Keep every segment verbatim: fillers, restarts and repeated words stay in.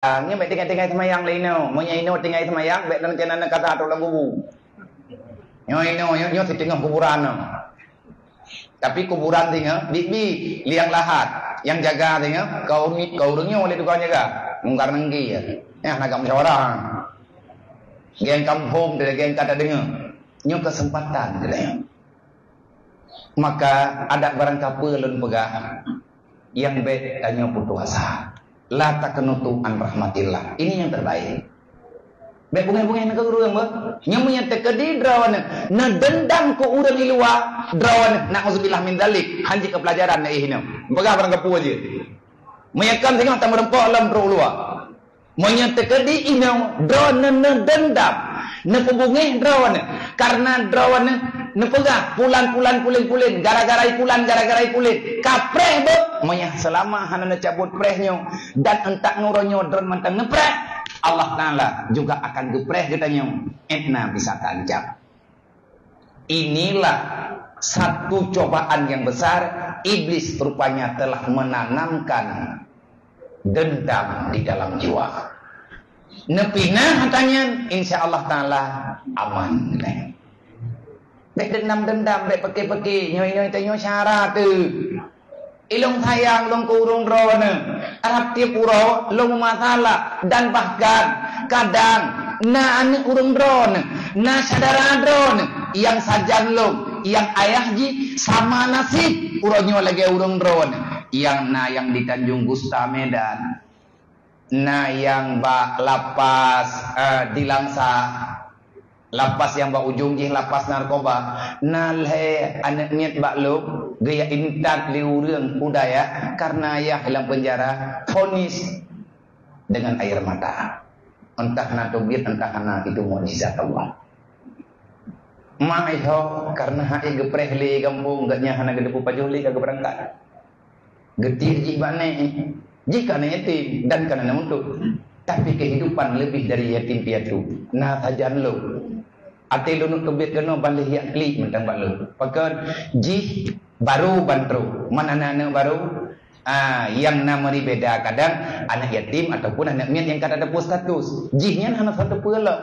Nyoe bèk tinggai-tinggai seumayang lé inoe. Meunyoe inoe tinggai seumayang, bèk rencana neukata ateueh lam kubu. Nyoe inoe, nyoe, nyoe siteungoh kuburan nyoe. Tapi kuburan singoh, bi-bi, liang lahat. Nyang jaga singoh, keu ureueng, keu ureueng nyoe lé tukang jaga. Mungkar Nangki. Nyan hana musyawarah. Geng kampung, geng ka tadeungoe. Nyoe keuseumpatan geutanyoe. Maka adak barangkapeue lôn peugah, nyang bèk tanyoe putus asa. La taqnutu an rahmatillah. Ini yang terbaik. Bèk beungèh-beungèh ngon ureueng, beuh. Nyoe meunyo teukeudi droeneuh neudeundam keu ureueng di luwa, droeneuh, na'udzubillah min dzalik, han jeuet keu peulajaran lé inoe. Peugah barangkapeue jeuet. Meunyo kon singoh tameureumpok lom trok u luwa. Meunyo teukeudi inoe droeneuh neudeundam, neupeubeungèh droeneuh, kareuna droeneuh neupeugah pulan-pulan pulen-pulen, gara-gara pulan, gara-gara pulen, ka preh beuh. Meunyo seulama hana neucabot preh nyoe, dan euntak ngon uroe nyoe droeneuh mantong neupreh, Allah Taala juga akan geupreh geutanyoe, 'et na bisa taancam. Inilah satu cobaan yang besar Iblis rupanya telah menanamkan dendam di dalam jiwa. Neupinah ata nyan, insya Allah Taala aman. Bèk dendam-dendam, bèk peuke-peuke, nyoe-nyoe tanyoe syarat tu. Ilôn sayang lôn keu ureueng droeneuh. Rab tiep uroe lôn meumasalah dan bahkan kadang na aneuk ureueng droeneuh, na syedara droeneuh nyang sajan lôn, nyang ayah jih sama nasib uroe nyoe lagèe ureueng droeneuh, nyang na nyang di Tanjung Gusta Medan. Na nyang bak lapas, eh, di Langsa. Lapas nyang bak ujong jih lapas narkoba. Na lhèe aneuk miet bak lôn geujak intat lé ureueng u dayah kareuna ayah lam penjara, vonis dengan air mata. Entah na teubiet, entah hana, itu mukjizat Allah. Mak ihoe, kareuna hai geupreh lé gampông, gobnyan hana geuteupeue pajoh lé ka geubeurangkat. Geutiek jih bak nèk, jih ka na yatim dan ka na meuntut. Tapi kehidupan lebih dari yatim piatu. Na sajan lôn. Até lôn teubiet keunoe ban lheueh jak klik mantong bak lôn. Pakon jih baru ban trok. Man aneuk-aneuk baru, ah, nyang na meuri beda kadang aneuk yatim ataupun aneuk miet nyang ka tateupeue status. Jih nyan hana tateupeue lom.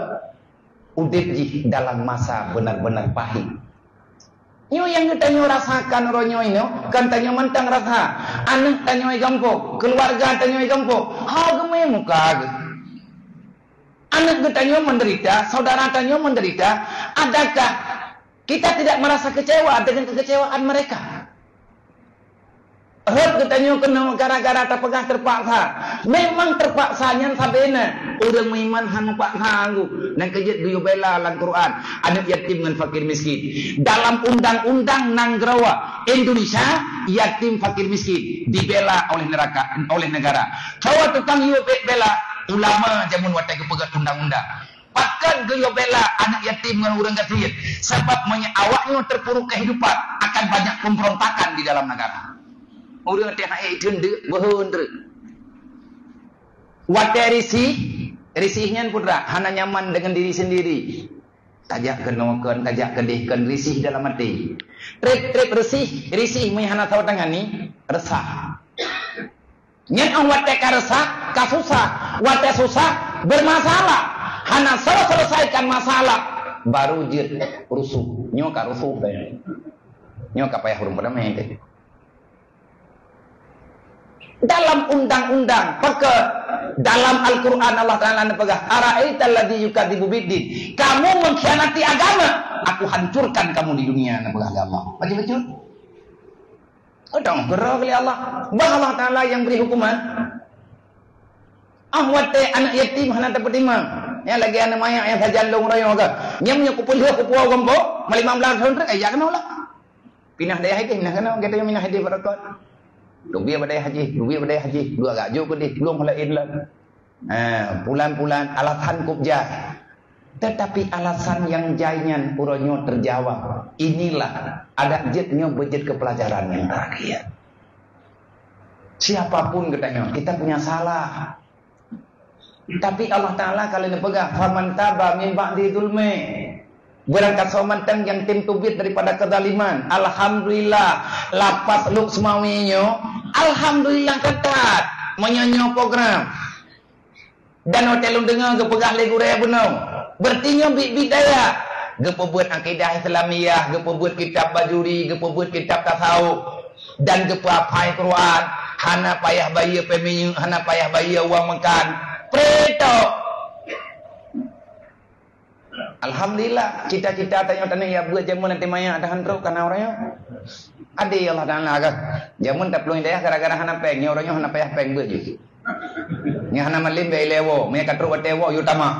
Udép jih dalam masa benar-benar pahit. Nyoe nyang geutanyoe rasakan uroe nyoe inoe, kon tanyoe mantong rasa. Aneuk tanyoe gampông, keuluwarga tanyoe gampông, ho geumé muka geuh. Aneuk geutanyoe menderita, saudara tanyoe menderita, adakah kita tidak merasa kecewa dengan kekecewaan mereka? Rhot geutanyoe keunoe gara-gara tapeugah teupaksa. Memang teupaksa nyan sabe na. Ureueng meuiman han paksa anggô. Nyang keujeuet geuyue bela lam Quran. Aneuk yatim ngon fakir miskin. Dalam undang-undang nanggroe Indonesia, yatim fakir miskin dibela oleh neraka, oleh negara. Sawa tukang yue bela ulama jameun watèe geupeugah undang-undang. Pakon geuyue bela aneuk yatim ngon ureueng gasien? Sabab meunyoe awaknyoe terpuruk kehidupan, akan banyak pemberontakan di dalam negara. Ureueng teuh hai teundeuk beuhon treuk. Watèe risih, risih nyan putra hana nyaman dengan diri sendiri. Tajak keunoe kon, tajak keudeh kon, risih dalam até. Trép-trép risih, risih meunyoe hana soe tangani, resah. Nyan 'oh watèe ka resah, ka susah. Watèe susah, bermasalah. Hana soe selesaikan masalah, baru jeuet rusuh. Nyoe ka rusuh teuh. Nyoe ka payah ureueng peuramé teuh. Dalam undang-undang, pakon dalam Al-Quran Allah Taala neupeugah, "Ara'aital ladzi yukadzibu biddin." Kamu mengkhianati agama, aku hancurkan kamu di dunia, neupeugah lé Allah. Baca beutôi. Udong keudroe lé Allah. Bah Allah Taala nyang bri hukuman. Ah, watèe aneuk yatim hana teupeutimang. Nyang lagèe aneuk manyak nyang sajan lôn rayeuk ka. Nyang meunyoe kupeulheueh kupuwoe gombok, ma limong blaih thôn treuk, eh, jak keunoe lah. Pinah dayah jih, pinah keunoe, gata nyang pinah dayah beurokot. Teubiet bak dayah jih, teubiet bak dayah jih, dua gak jok keudeh, belum laén lah. Ha, pulan-pulan alasan kôp jai. Tetapi alasan nyang jai nyan uroe nyoe teujawab. Inilah adak jeuet nyoe beujeuet keu pelajaran nyang terakhir. Siapapun geutanyoe, kita punya salah. Tapi Allah Taala ka lheueh neupeugah, "Faman taba min ba'di zulmi." Barang kasoe mantong nyang tem teubiet daripada kezaliman. Alhamdulillah, lapas Lhokseumawe nyoe, alhamdulillah ketat. Meunyoe nyoe program. Dan watée lôn deungoe geupeugah lé gurée bunoe, berarti nyoe biet-biet daya. Geupeubuet akidah Islamiyah, geupeubuet kitab Bajuri, geupeubuet kitab tasawuf, dan geupeuhafai Quran. Hana payah bayeue pèng minyeuk, hana payah bayeue uang makan. Preto. Alhamdulillah, cita-cita tanyoe taneuk ya buet jameun nanti maya tahan trok kana uroe nyoe. Adé Allah Taala kah. Jameun taplueng dayah gara-gara hana pèng, nyoe uroe nyoe hana payah pèng buet jih. Nyan hana malem bèk ilèe woe, meuka trok watèe woe, yue tamah.